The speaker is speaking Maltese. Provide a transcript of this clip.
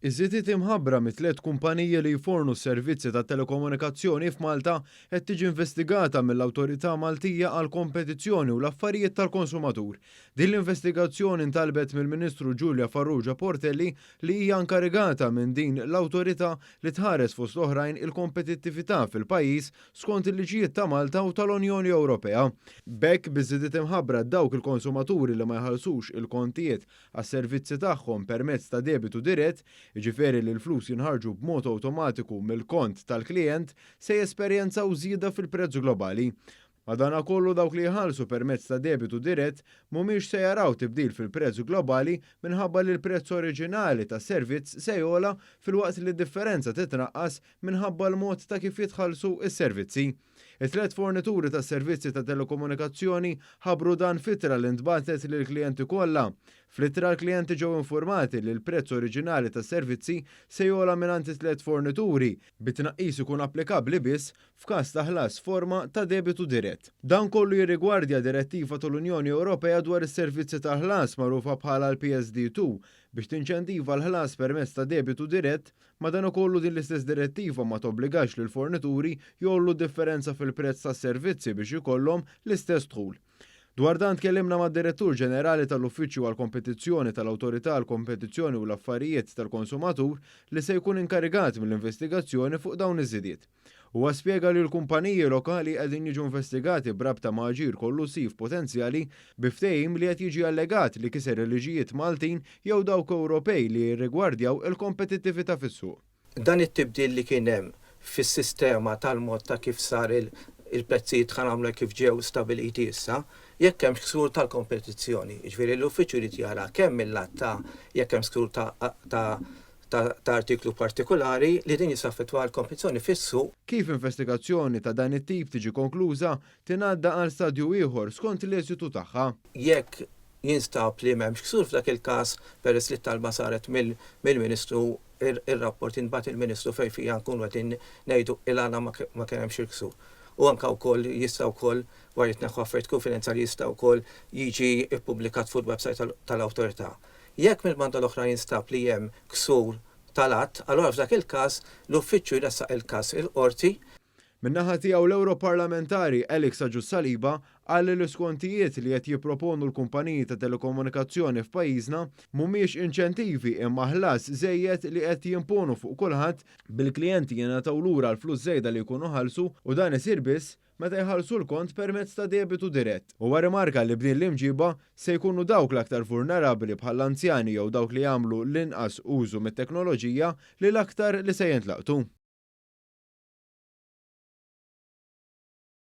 Iż-żidiet imħabbra mit-tliet kumpaniji li jfornu s-servizzi ta' telekomunikazzjoni f'Malta qed tiġi investigata mill-Awtorità Maltija għall-Kompetizzjoni u l-Affarijiet tal-Konsumatur. Din l-investigazzjoni ntalbet mill-Ministru Julia Farrugia Portelli li hija inkarigata minn din l-awtorità li tħares fost oħrajn il-kompetittività fil-pajjiż skont il-liġijiet ta' Malta u tal-Unjoni Ewropea. B'hekk, biż-żidiet imħabbra, dawk il-konsumaturi li ma jħallsux il-kontijiet għas-servizzi tagħhom permezz ta' debitu dirett, jiġifieri li l-flus jinħarġu b'mod awtomatiku mill-kont tal-klijent, se jesperjenzaw żieda fil-prezz globali. Madankollu, dawk li jħallsu permezz ta' debitu dirett mhumiex se jaraw tibdil fil-prezz globali minħabba li l-prezz oriġinali tas-servizz se jogħla filwaqt li d-differenza titnaqqas minħabba l-mod ta' kif jitħallsu s-servizzi. It-tliet fornituri tas-servizzi ta' telekomunikazzjoni ħabbru dan f'ittra li ntbagħtet lill-klijenti kollha. Fl-ittra l-klijenti ġew infurmati li l-prezz oriġinali tas-servizzi se jogħla mingħand it-tliet fornituri, bi tnaqqis ikun applikabbli biss f'każ ta' ħlas forma ta' debitu dirett. Dan kollu jirrigwardja direttiva tal-Unjoni Ewropea dwar is-servizzi tal-ħlas magħrufa bħala l-PSD2 biex tinċentiva l-ħlas permezz ta' debitu dirett. Madankollu, din l-istess direttiva ma tobbligax lil fornituri jgħollu differenza fil-prezz tas-servizzi biex ikollhom l-istess dħul. Dwar dan tkellimna mad-Direttur Ġenerali tal-Uffiċċju għall-Kompetizzjoni tal-Awtorità għall-Kompetizzjoni u l-Affarijiet tal-Konsumatur li se jkun inkarigat mill-investigazzjoni fuq dawn iż-żidiet. Huwa spjega li l-kumpaniji lokali qegħdin jiġu investigati b'rabta ma' aġir kollusiv potenzjali bi ftehim li qed jiġi allegat li kiser il-liġijiet Maltin jew dawk Ewropej li jirrigwardjaw il-kompetittività fis-suq. Dan it-tibdil li kien hemm fis-sistema tal-mod ta' kif sar il-prezzijiet, ħa nagħmlu, kif ġew stabiliti issa, jekk hemm ksur tal-kompetizzjoni. Jiġifieri l-uffiċċju jrid jara kemm mill-lat ta' jekk hemm ksur ta' artiklu partikolari li din jista' affettwa l-kompetizzjoni fis-suq. Kif investigazzjoni ta' dan it-tip tiġi konkluża, tingħadda għal stadju ieħor skont l-eżitu tagħha. Jekk jinstab li m'hemmx ksur, f'dak il-każ, peress li t-talba saret mill-Ministru, ir-rapport jintbagħat il-Ministru fejn fija nkunu qegħdin ngħidu il-għala ma kien hemmx il-ksur. U anke wkoll jista' wkoll, wara jitneħħu affarijiet kunfidenzjali, jista' wkoll jiġi ppubblikat fuq il-website tal-awtorità. Jekk mill-banda l-oħra jinstab li hemm ksur tal-att, allura f'dak il-każ l-uffiċċju jressaq il-każ il-qorti. Min-naħa tiegħu, l-Europarlamentari Alex Agius Saliba qal li l-iskontijiet li qed jipproponu l-kumpaniji ta' telekomunikazzjoni f'pajjiżna mhumiex inċentivi imma ħlas żejjed li qed jimponu fuq kulħadd, bil-klijenti jingħataw lura l-flus żejda li jkunu ħallsu u dan isir biss meta jħallsu l-kont permezz ta' debitu dirett. Huwa rimarka li b'din l-imġiba se jkunu dawk l-aktar vulnerabbli, bħall-anzjani jew dawk li jagħmlu l-inqas użu mit-teknoloġija, li l-aktar li se jintlaqtu.